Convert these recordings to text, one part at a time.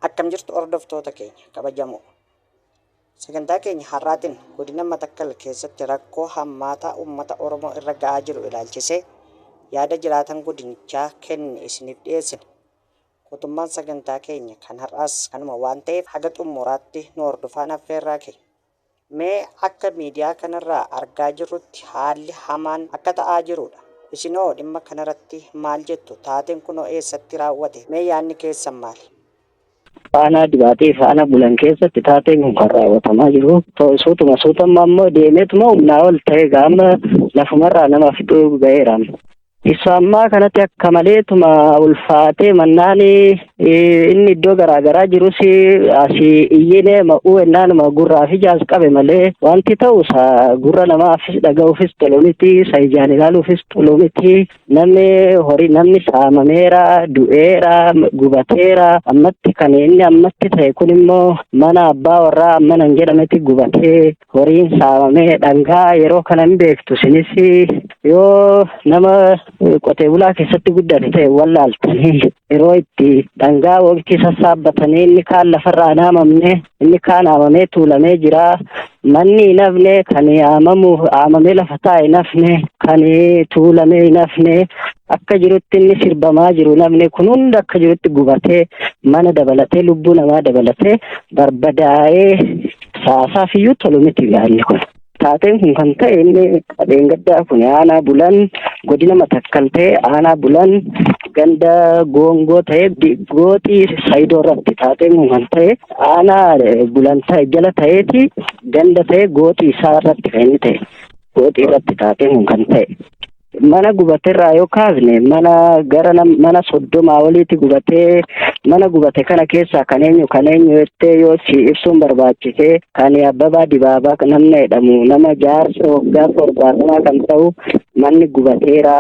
Akkam jirtu hordoftoota keenya kabajamoo. Sagantaa keenya har'aatiin godina Matakkal keessatti rakkoo hammaataa uummata Oromoo irra ga'aa jiru ilaalchisee yaada jiraatan godinichaa kenne isiniif dhiyeessina. Guutummaan sagantaa keenya kan har'aas kanuma waan ta'eef haga xumuraatti nu hordofaan affeerraa keenya. Mee akka miidiyaa kanarraa argaa jirrutti haalli hamaan akka ta'aa jirudha. Isinoo dhimma kanarratti maal jettu? Taateen kunoo eessatti raawwate? Mee yaadni keessan maali? Faanaa dibaatee faana bulan keessatti taateen kun kan raawwatamaa jiru. Suutuma suutamma immoo deemeetuma humnaa ol ta'e gaama lafumarraa nama fixuu ga'eera. Isa ammaa kanatti akka maleetuma ulfaatee mannaan inni iddoo garaagaraa jirus asii iyyinee ma'uu ennaanuma gurraa fi ijaas qabe malee wanti ta'u isa gurra namaafis dhaga'uufis tolu miti, isa ijaan ilaaluufis tolu miti. Namni horii namni saamameera, du'eera, gubateera. Ammatti kan inni ammatti ta'e kun immoo mana abbaa warraa ammana hin jedhametti gubatee horiin saamamee dhangaa yeroo kana hin beektu. Isinis yoo nama qotee bulaa keessatti guddate ta'e wallaaltanii yeroo itti dhangaa waqtii sassaabbatanii inni kaan lafarraa hin haamamne, inni kaan haamamee tuulamee jira. Manni hin hafne, kan haamamu haamamee lafa taa'e hin hafne, kan tuulamee hin hafne, akka jirutti inni sirbamaa jiru hin hafne. Kun hunda akka jirutti gubatee mana dabalatee lubbuu namaa dabalatee barbadaa'ee saasaaf iyyuu tolu miti yaadni kun. Taateen kun kan ta'e inni qabeengaddaa kun aanaa Bulan godina Matakkal ta'e aanaa Bulan ganda Goongoo ta'e gooxii Sayidoo irratti taateen kun kan ta'e aanaa Bulan ta'e jala ta'eeti ganda ta'e gooxii isaa irratti kan inni ta'e gooxii irratti taateen kun kan ta'e. Mana gubaterraa yoo kaasne mana gara mana 30 oliitti gubatee, mana gubate kana keessaa kan eenyu kan eenyu jettee yoo si ibsuun barbaachise, kan Abbabaa Dibaabaa namni jedhamu nama jaarsa waggaa 70 kan ta'u manni gubateera.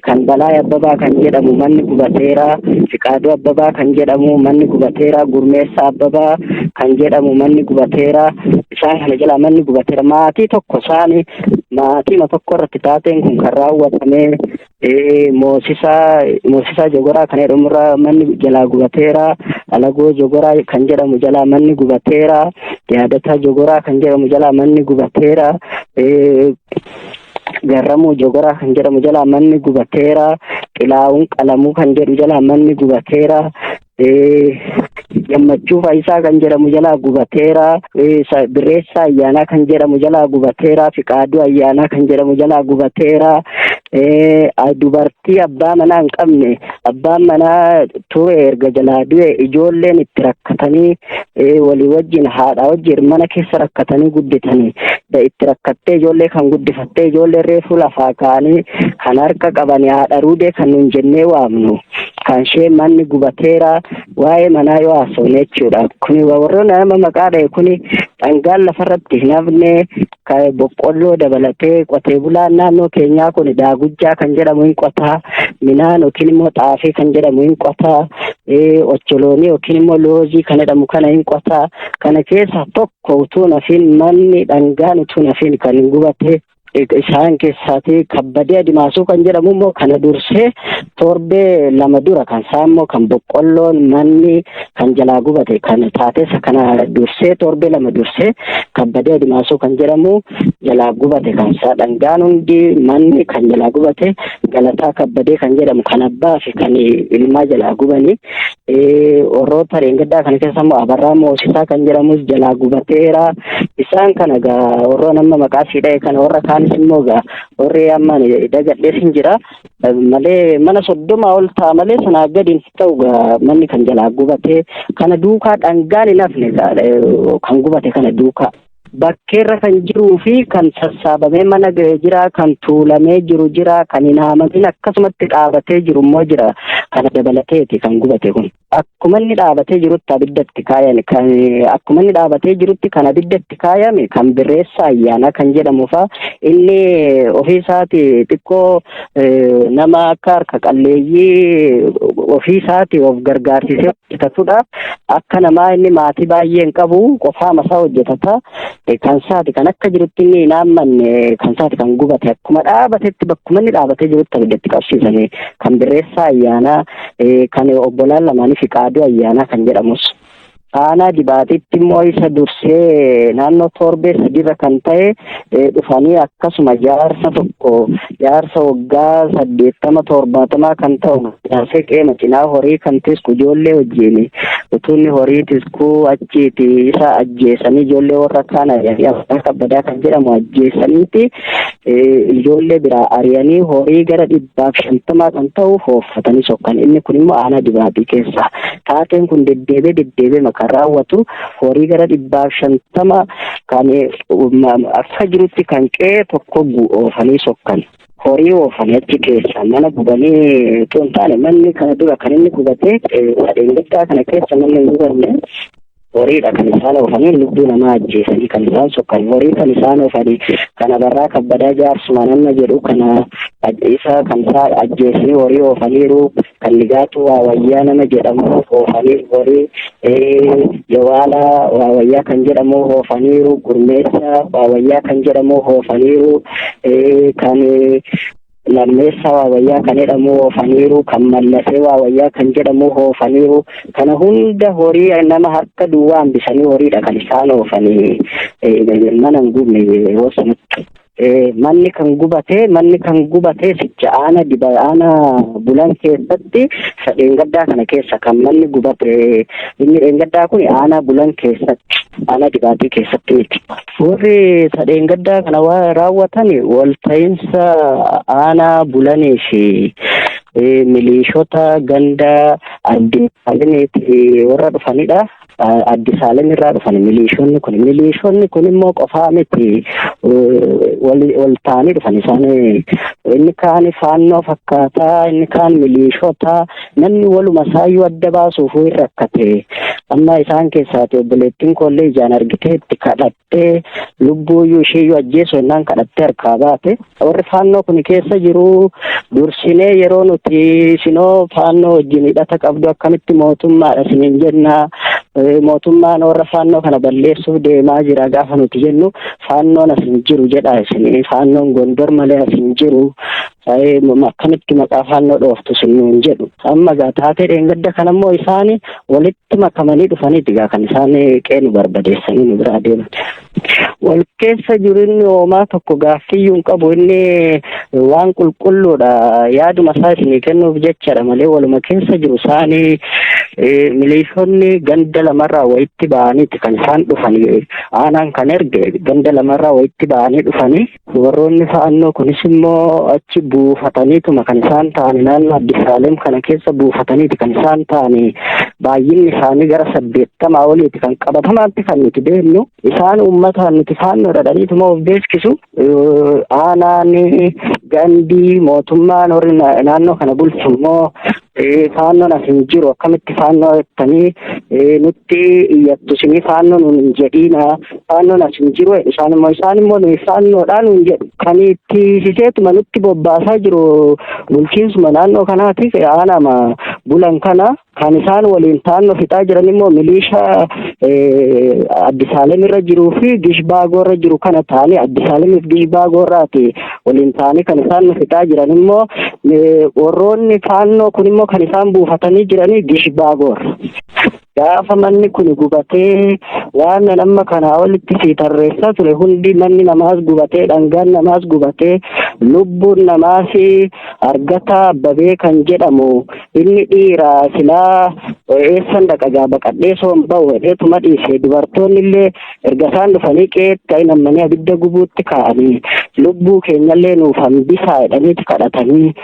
Kan Balaa Abbabaa kan jedhamu manni gubateera. Fiqaaduu Abbabaa kan jedhamu manni gubateera. Gurmeessaa Abbabaa kan jedhamu manni gubateera. Isaan kana jalaa manni gubateera. Maatii tokko isaanii maatii tokko irratti taateen kun kan raawwatame. Moosisaa Jogoraa kan jedhamurraa manni jalaa gubateera. Alagoo Jogoraa kan jedhamu jalaa manni gubateera. Yaadataa Jogoraa kan jedhamu jalaa manni gubateera. Garramuu Jogoraa kan jedhamu jalaa manni gubateera. Xilaawun Qalamuu kan jedhu jalaa manni gubateera. Gammachuu Faayisaa kan jedhamu jalaa gubateera. Birreessaa Ayyaanaa kan jedhamu jalaa gubateera. Fiqaaduu Ayyaanaa kan jedhamu jalaa gubateera. Dubartii abbaa manaa hin qabne, abbaan manaa ture erga jalaa du'e, ijoolleen itti rakkatanii walii wajjin haadha wajjin mana keessa rakkatanii guddatanii itti rakkattee ijoollee kan guddifattee ijoollee reefuu lafaa ka'anii kan harka qabanii haadha ruudee kan nun jennee waamnu kan ishee manni gubateera. Waa'ee manaa yoo haasofne jechuudha. Kuni warroonni nama maqaa dha'e kuni dhangaan lafarratti hin hafne, kan boqqolloo dabalatee. Qotee bulaan naannoo keenyaa kun daagujjaa kan jedhamu hin qotaa, midhaan yookiin immoo xaafii kan jedhamu hin qotaa, ocholoonii yookiin immoo loozii kan jedhamu kana hin qotaa. Kana keessaa tokko utuu nafiin manni dhangaan utuu nafiin kan hin gubate. Isaan keessaati Kabbadee Adimaasuu kan jedhamu immoo kana dursee torbee 2 dura kan isaa immoo kan boqqolloon manni kan jalaa gubate kan taateessa kana dursee torbee 2 dursee Kabbadee Adimaasuu kan jedhamu jalaa gubate. Kan isaa dhangaan hundi manni kan jalaa gubate Galataa Kabbadee kan jedhamu kan abbaa fi kan ilmaa jalaa gubanii. Warroota reengaddaa kana keessa immoo Abarraa Moosisaa kan jedhamus jalaa gubateera. Isaan kana gaa warroon amma maqaa sii dha'e kana, warra kaanis immoo gaa warri amma dagadhees hin jira malee mana 30 ol ta'a malee sanaa gadi hin ta'u gaa manni kan jalaa gubate. Kana duukaa dhangaan hin hafne kan gubate kana duukaa. Bakkeerra kan jiruu fi kan sassaabamee mana ga'e jira, kan tuulamee jiru jira, kan hin haamamin akkasumatti dhaabatee jiru immoo jira. Kana dabalateeti kan gubate kun. Akkuma inni dhaabatee jirutti abiddatti kaayan, kan akkuma inni dhaabatee jirutti kan abiddatti kaayame kan Birreessaa Ayyaanaa kan jedhamu fa'a. Inni ofii isaati xiqqoo nama akka harka qalleeyyii ofii isaati of gargaarsisee hojjetatudha. Akka namaa inni maatii baay'ee hin qabu, qofaa masaa hojjetata. Kan isaati kan akka jirutti inni hin haammanne kan isaati kan gubate akkuma dhaabatetti bakkuma inni dhaabatee jirutti abiddatti qabsiisanii kan Birreessaa Ayyaanaa, kan obbolaan lamaanii Fiqaaduu Ayyaanaa kan jedhamus. Aanaa Dibaatitti immoo isa dursee naannoo torbee sadiirra kan ta'e dhufanii akkasuma jaarsa tokko, jaarsa waggaa 80 70 kan ta'u, jaarsee qeema cinaa horii kan tisku ijoollee wajjin utuu inni horii tiskuu achiiti isa ajjeesanii, ijoollee warra kaan ari'anii, Abbaa Kabbadaa kan jedhamu ajjeesaniiti ijoollee biraa ari'anii horii gara 150 kan ta'u hooffatanii sokkan. Inni kun immoo aanaa Dibaatii keessa. Taateen kun deddeebee deddeebee kan raawwatu, horii gara 150 kan akka jirutti kan qe'ee tokko oofanii sokkan. Horii oofanii achi keessa, mana gubanii otoo hin taane, manni kana dura kan inni gubatee dheengaddaa kana keessa manni hin gubanne. Horiidha kan isaan oofanii, lubbuu namaa ajjeesanii kan isaan sokkan. Horii kan isaan oofanii kana Barraa Kabbadaa jaarsuma nama jedhu kana isa kan isaa ajjeesanii horii oofaniiru. Kan Ligaatu Waawayyaa nama jedhamu oofanii horii, Jawaalaa Waawayyaa kan jedhamu oofaniiru, Gurmeessaa Waawayyaa kan jedhamu oofaniiru, kan Lammeessaa Waawayyaa kan jedhamu oofaniiru, kan Mallasee Waawayyaa kan jedhamu oofaniiru. Kana hunda horii nama harka duwwaa hambisanii horiidha kan isaan oofanii, mana hin gubne yeroo sanatti. Manni kan gubate sicha aana diba aana Bulan keessatti dheengaddaa kana keessa kan manni gubate. Inni dheengaddaa kun aanaa Bulan keessatti, aanaa Dibaatii keessatti miti. Warri sadheengaddaa kana waa raawwatan walta'iinsa aanaa Bulanii fi miliishota ganda Addisaalemiiti warra dhufanidha. Addisaalem irraa dhufan miliishonni kun. Miliishonni kun immoo qofaa miti, wal ta'anii dhufan isaan. Inni kaan faannoo fakkaataa, inni kaan miliishota, namni waluma isaayyuu adda baasuuf hin rakkate. Amma isaan keessaati obboleettiin koollee ijaan argitee itti kadhattee, lubbuuyyuu isheeyyuu ajjeesu jennaan kadhattee harkaa baate. Warri faannoo kun keessa jiru dursinee yeroo nuti isinoo faannoo wajjin hidhata qabdu, akkamitti mootummaadha isiniin jenna, mootummaan warra faannoo kana balleessuuf deemaa jira gaafa nuti jennu, faannoon as hin jiru jedha isin, faannoon Gondor malee as hin jiru, akkamitti maqaa faannoo dhooftu isin nuun jedhu. Amma gaa taatee dheengadda kanammoo isaan walitti makamanii dhufaniiti gaa kan isaan qe'ee nu barbadeessanii nu biraa deeman. Wal keessa jiru, inni hoomaa tokko gaaffiyyuu hin qabu, inni waan qulqulluudha, yaaduma isaa isinii kennuuf jechadha malee waluma keessa jiru. Isaanii miliishonni ganda lamarraa walitti ba'aniiti kan isaan dhufanii, aanaan kan erge ganda lamarraa walitti ba'anii dhufanii. Warroonni faannoo kunis immoo achi buufataniituma kan isaan ta'ani, naannoo Addisaalem kana keessa buufataniiti kan isaan ta'ani. Baay'inni isaanii gara 80 oliiti kan qabatamaatti kan nuti beeknu. Isaan uummataan nuti faannoo dhadhaniituma of beeksisu. Aanaan, gandii, mootummaan warri naannoo kana bulchu immoo faannoon as hin jiru, akkamitti faannoo jettanii nutti iyyattu, isinii faannoo nuun hin jedhiina, faannoon as hin jiru. Isaan immoo nuyi faannoodhaa nuun jedhu. Kan itti siseetuma nutti bobbaasaa jiru bulchiinsuma naannoo kanaatiif aanama Bulan kana. Kan isaan waliin taannoo fixaa jiran immoo miliishaa Addisaalem irra jiruu fi Gishbaagoo irra jiru kana ta'anii, Addisaalemiif Gishbaagoo irraati waliin ta'anii kan isaan nu fixaa jiran. Immoo warroonni faannoo kun immoo kan isaan buufatanii jiranii Gishbaagoo irra. Gaafa manni kun gubatee, waan amma kanaa olitti si tarreessaa ture hundi, manni namaas gubatee, dhangaan namaas gubatee, lubbuun namaas, Argataa Abbabee kan jedhamu inni dhiira silaa eessan dhaqa baqadhee soon bahu hedheetuma dhiise. Dubartoonni illee erga isaan dhufanii qe'eetti nammanii abidda gubuutti kaa'anii, lubbuu keenyallee nuuf hambisaa jedhaniiti kadhatanii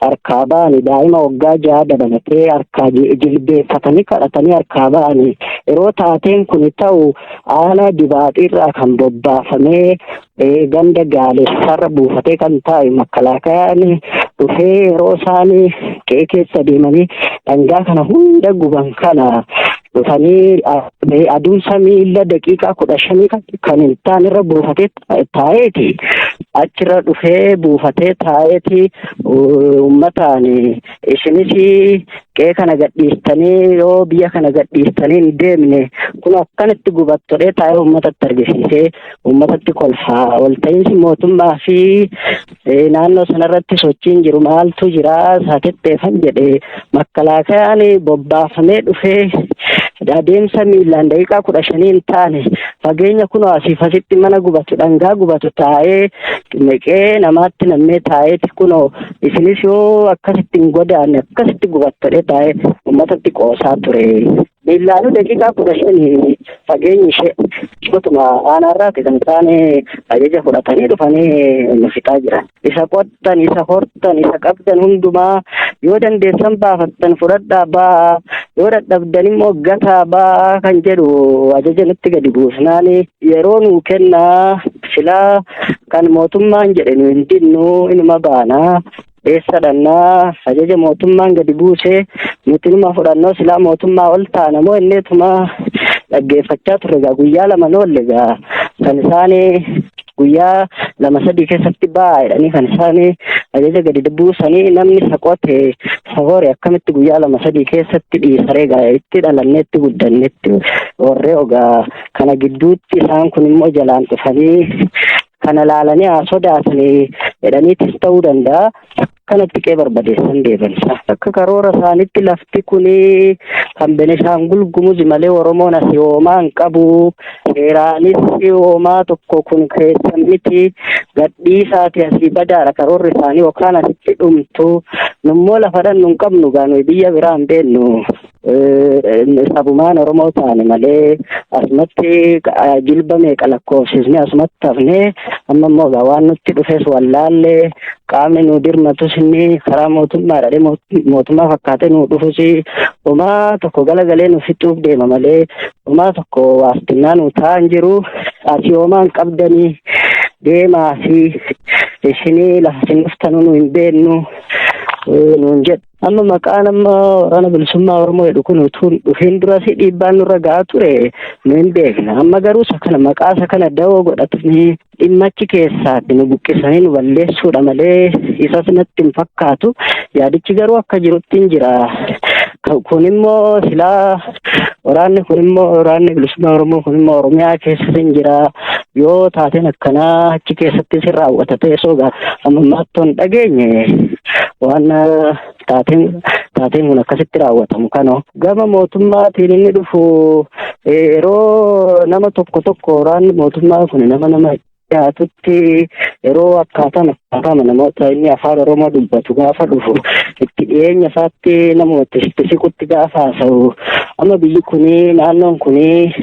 harkaa ba'anii, daa'ima waggaa 6 dabalatee harkaa jilbeeffatanii kadhatanii harkaa ba'anii. Yeroo taateen kun ta'u aanaa Dibaaxiirraa kan bobbaafamee ganda Gaalessarra buufatee kan taa'e makkalaakayaan dhufee, yeroo isaan qe'ee keessa deemanii dhangaa kana hunda guban kana dhufanii, aduun samii daqiiqaa 15 kan hin taane irra buufatee taa'eeti, achirra dhufee buufatee taa'eeti uummataan, isinis qe'ee kana gadhiistanii, yoo biyya kana gadhiistanii hin deemne kun akkanatti gubattodhee taa'ee uummatatti argisiisee uummatatti kolfaa. Walta'iinsi mootummaa fi naannoo sanarratti sochiin jiru maaltu jira saatetteefan jedhe. Makkalaakayaan bobbaafamee dhufee Adeemsa miilaan daqiiqaa 15 hin taane fageenya kunoo asiif asitti mana gubatu, dhangaa gubatu taa'ee meqee namaatti nammee taa'eeti kunoo isinis yoo akkasitti hin godaanne akkasitti gubattadhee taa'ee uummatatti qoosaa ture. Miillaanuu daqiiqaa 15 fageenyi ishee kutuma aanaarraati kan isaan ajaja fudhatanii dhufanii nu fixaa jiran. Isa qottan, isa hortan, isa qabdan hundumaa yoo dandeessan baafattan fudhadhaa ba'aa, yoo dadhabdan immoo gataa ba'aa kan jedhu ajaja nutti gadi buusnaan yeroo nuu kennaa silaa kan mootummaan jedhe nu hin dinnu inuma baanaa. Eessa dhannaa ajaja mootummaan gadi buuse nuti numa fudhannoo silaa mootummaa ol taana moo inneetuma dhaggeeffachaa turre gaa guyyaa 2 noolle gaa kan isaan guyyaa 2 3 keessatti ba'aa jedhanii kan isaan ajaja gadi buusanii namni isa qote isa hore akkamitti guyyaa 2 3 keessatti dhiisaree gaa itti dhalanneetti guddannetti horree ogaa kana gidduutti isaan kun immoo jalaan dhufanii kana laalanii haa sodaatanii jedhaniitis ta'uu danda'a. Akkanatti qe'ee barbadeessan deebansa. Akka karoora isaaniitti lafti kuni kan Benishaangul Gumuz malee Oromoon asii hoomaa hin qabu. Seeraanis hoomaa tokko kun keessan miti. Gadhiisaati asii badaadha karoorri isaanii yookaan asitti dhumtu. Nummoo lafa dhannu hin qabnu gaa nuyi biyya biraa hin beennu. Sabumaan Oromoo taane malee asumatti jilba meeqa lakkoofsisnee asumatti hafnee amma immoo egaa waan nutti dhufes wallaallee qaamni nu dirmatus inni karaa mootummaa dhadhee mootummaa fakkaatee nu dhufus homaa tokko galagalee nu fixuuf deema malee homaa tokko waastinnaa nu taa'an jiru. Asii homaa hin qabdanii deemaa asii isinii lafa isin dhuftanuu nu hin beennu nuun jedhu. Amma maqaan amma waraana bilisummaa Oromoo jedhu kun utuu hin dhufin duras dhiibbaan nurra gahaa ture nu hin beekna. Amma garuu isa kana maqaa isa kana dawoo godhatanii dhimma achi keessaatti nu buqqisanii nu balleessuudha malee isas natti hin fakkaatu. Yaadichi garuu akka jirutti hin jira. Kun immoo silaa waraanni kun immoo waraanni bilisummaa Oromoo kun immoo Oromiyaa keessas hin jira. Yoo taateen akkanaa achi keessatti sin raawwata ta'e sogaa amma ammaatti hin dhageenye waan taateen kun akkasitti raawwatamu kanoo. Gama mootummaatiin inni dhufu yeroo nama tokko tokko waraanni mootummaa kun nama nama dhiyaatutti yeroo akkaataan akkaataama namoota inni afaan Oromoo dubbatu gaafa dhufu itti dhiyeenya isaatti namuma itti siqutti gaafa haasa'u amma biyyi kuni naannoon kuni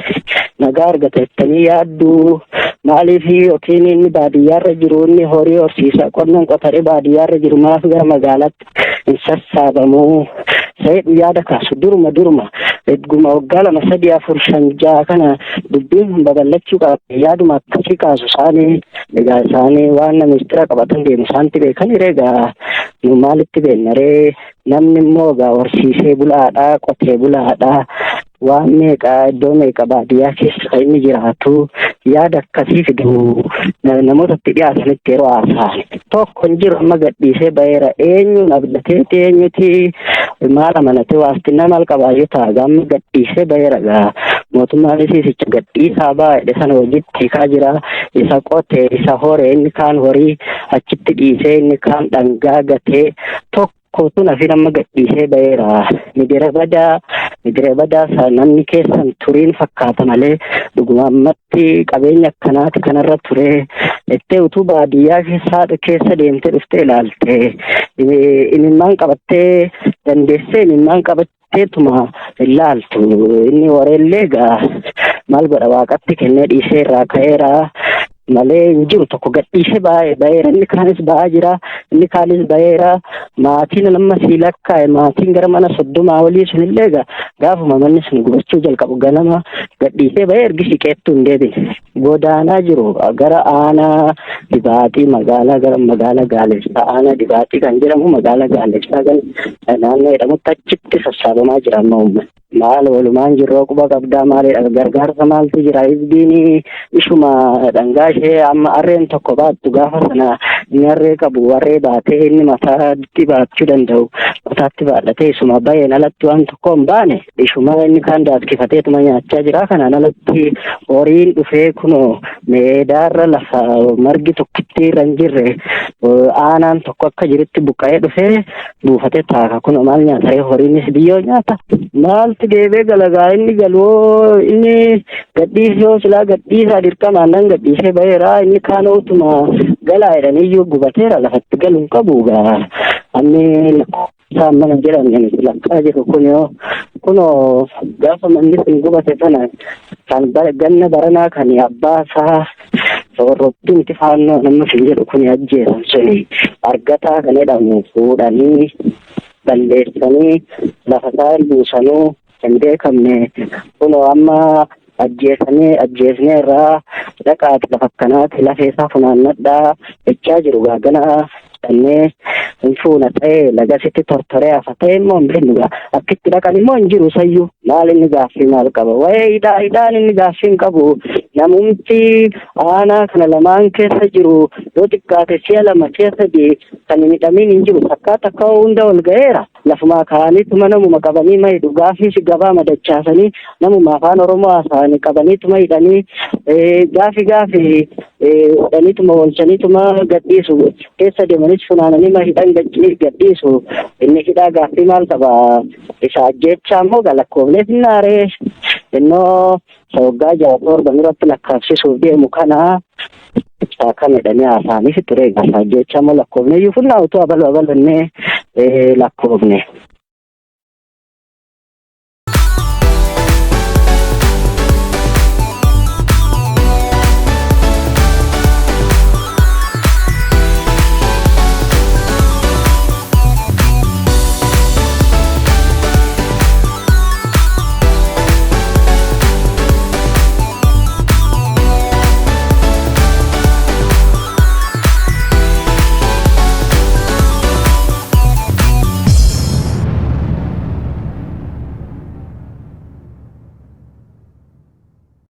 nagaa argata jettanii yaaddu maaliif yookiin inni baadiyyaarra jiru inni horii horsiisa qonnan qotaree baadiyyaarra jiru maaf gara magaalaatti hin sassaabamu Sa'iidhu yaada kaasu duruma duruma egguma waggaa 2 3 4 5 6 kana dubbiin kun babal'achuu qaba yaaduma akkasii kaasu isaanii egaa isaanii waan mistira qabatan deemu isaanitti beekan egaa nu maalitti beekna ree namni immoo egaa horsiisee bulaadha qotee bulaadha waan meeqa iddoo meeqa baadiyyaa keessa kan inni jiraatu yaada akkasii fidu namootatti dhiyaatanitti yeroo haasa'an tokko hin jiru amma gadhiisee ba'eera eenyuun abdateeti eenyuti maal amanatee waastinnaa maal qabaayyuu ta'a amma gadhiisee ba'eera gaa mootummaanis isicha gadhiisaa ba'a jedhe sana hojiitti hiikaa jira isa qote isa hore inni kaan horii achitti dhiisee inni kaan dhangaa gatee tokko Kootuun hafin amma gadhiisee ba'eera. Midira badaa midira badaa sa namni keessan turiin fakkaata malee dhuguma ammatti qabeenya akkanaati kanarra ture. Ettee utuu baadiyyaa keessaa keessa deemtee dhuftee ilaalte imimmaan qabattee dandeessee imimmaan qabatteetuma ilaaltu. Inni wareellee egaa maal godha waaqatti kennee dhiisee irraa ka'eera. Malee hin jiru tokko gadhiisee ba'eera inni kaanis ba'aa jira inni kaanis ba'eera maatiin amma sii lakkaa'e maatiin gara mana 30 olii sunillee egaa gaafuma manni sun gubachuu jalqabu ganama gadhiisee ba'ee ergi siqeettuu hin deebine. Godaanaa jiru gara aanaa Dibaaxii magaalaa gara magaalaa Gaalessaa aanaa Dibaaxii kan jedhamu magaalaa Gaalessaa kan naannoo jedhamutti achitti sassaabamaa jira amma uummanni. Maal walumaan jirroo quba qabdaa maalidha gargaarsa maaltu jira hizbiin ishuma dhangaa Ishee amma harreen tokko baattu gaafa sana inni harree qabu harree baatee, inni mataatti baachuu danda'u mataatti baadhatee isuma baheen alatti waan tokko hin baane. Ishuma inni kaan daaskifateetuma nyaachaa jira. Kanaan alatti horiin dhufee kunoo meedaarra lafa margi tokkitti irra hin jirre aanaan tokko akka jirutti buqqa'ee dhufee buufatee taaka. Kunoo maal nyaata? Horiinis biyyoo nyaata. Maaltu deebee galagaa? Inni galoo inni gadhiisoo silaa gadhiisaa dirqamaan nan gadhiisee baheera. Inni kaan utuma galaa jedhaniyyuu gubateera, lafatti galuu hin qabu gaa. Ammi lakkoofsaan mana jedhamne lakkaa jiru kun yoo kunoo gaafa manni sun gubate sana kan ganna baranaa kan abbaa isaa warroottumti faannoo namni sun jedhu kun ajjeesan suni argataa kan jedhamu fuudhanii balleessanii lafa isaa buusanuu hin beekamne. Kunoo amma ajjeesanii ajjeesnee irraa dhaqaati lafa akkanaati lafee isaa funaannadhaa jechaa jiru. Gaagana dhannee hin fuuna ta'ee lagasitti tortoree hafa ta'e immoo hin beeknu. Gaa akkitti dhaqan immoo hin jiru. Sayyuu maal inni gaaffii maal qaba? Wayee hidhaa hidhaan inni gaaffii hin qabu. Namumti aanaa kana lamaan keessa jiru yoo xiqqaate si'a lama si'a sadii kan hin hidhamiin hin jiru. Takkaa takka hunda ol ga'eera. Lafumaa ka'aniituma namuma qabanii ma hidhu. Gaaffiis gabaa madachaasanii namuma afaan Oromoo haasa'anii qabaniituma hidhanii, gaafi gaafi hidhaniituma oolchaniituma gadhiisu. Keessa deemanis funaananii ma hidhan, gadhiisu. Inni hidhaa gaaffii maal qaba? Isa ajjeechaa immoo lakkoofneef hinnaaree innoo waggaa 6 7 duratti lakkaafsisuuf deemu kana kan jedhanii haasa'aniif ture. Gaafa ajjeechaa immoo lakkoofne iyyuu funnaa utuu abalu abalannee lakkoofne.